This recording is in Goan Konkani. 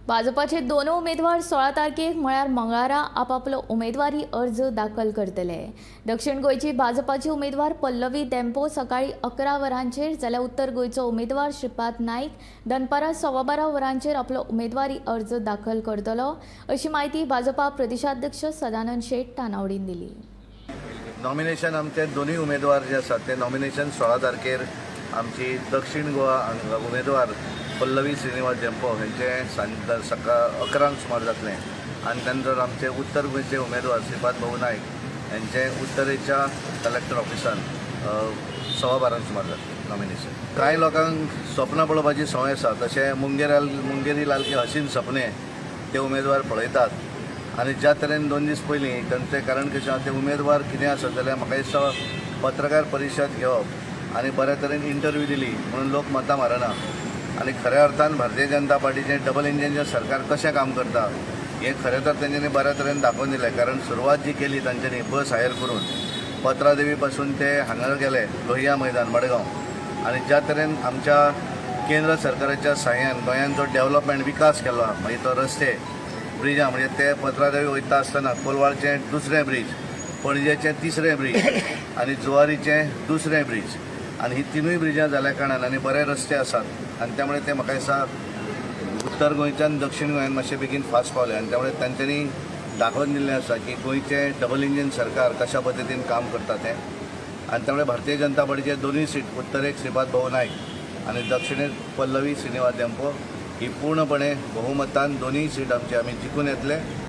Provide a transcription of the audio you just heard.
भाजपाचे दोनूय उमेदवार 16 तारखेक म्हळ्यार मंगळारा आपापलो उमेदवारी अर्ज दाखल करतले. दक्षिण गोंयची भाजपाची उमेदवार पल्लवी धेंपो सकाळी 11 वरांचेर जाल्यार उत्तर गोंयचो उमेदवार श्रीपाद नाईक दनपारां 12:15 वरांचेर आपलो उमेदवारी अर्ज दाखल करतलो, अशी म्हायती भाजपा प्रदेशाध्यक्ष सदानंद शेट तानावडीन दिली. नॉमिनेशन आमचे दोनूय उमेदवार जे आसात ते नॉमिनेशन 16 तारखेर आमची दक्षिण गोवा हांगा उमेदवार पल्लवी श्रीनिवास धेंपो हेंचे सांज सकाळ 11 सुमार जातलें आनी त्यानंतर आमचे उत्तर गोंयचे उमेदवार श्रीपाद भाऊ नायक हेंचे उत्तरेच्या कलेक्टर ऑफिसान 12:15 सुमार जातलें नॉमिनेशन. कांय लोकांक स्वप्नां पळोवपाची संवय आसा, तशें मुंगेरी लाल के हसीन सपने ते उमेदवार पळयतात. आनी ज्या तरेन 2 दीस पयलीं तांचें कारण कशें आहा, ते उमेदवार कितें आसत जाल्यार म्हाका दिसता पत्रकार परिशद घेवप आनी बऱ्या तरेन इंटरव्यू दिली म्हणून लोक मतां मारना. आनी खऱ्या अर्थान भारतीय जनता पार्टीचें डबल इंजिनचें सरकार कशें काम करता हें खरें तर तेंच्यांनी बऱ्या तरेन दाखोवन दिलें. कारण सुरवात जी केली तांच्यांनी बस हायर करून पत्रादेवी पासून ते हांगा गेले, लोहिया मैदान मडगांव. आनी ज्या तरेन आमच्या केंद्र सरकाराच्या साह्यान गोंयांत जो डेव्हलपमेंट विकास केलो, मागीर तो रस्ते, ब्रिजां, म्हणजे ते पत्रादेवी वयता आसतना कोलवाळचें दुसरें ब्रीज, पणजेचें तिसरें ब्रीज आनी जुवारीचें दुसरें ब्रीज आनी ही तिनूय ब्रिजां जाल्या कारणान आनी बरे रस्ते आसात आनी त्यामुळे ते म्हाका दिसता उत्तर गोंयच्यान दक्षिण गोंयान मातशे बेगीन फास्ट पावले. आनी त्यामुळे तांच्यांनी दाखोवन दिल्लें आसा की गोंयचें डबल इंजीन सरकार कशा पद्दतीन काम करता तें. आनी त्यामुळे भारतीय जनता पार्टीचे दोनूय सीट, उत्तरेक श्रीपाद भाऊ नायक आनी दक्षिणेक पल्लवी श्रीनिवास धेंपो, ही पूर्णपणे बहुमतान दोनूय सीट आमची आमी जिखून येतले.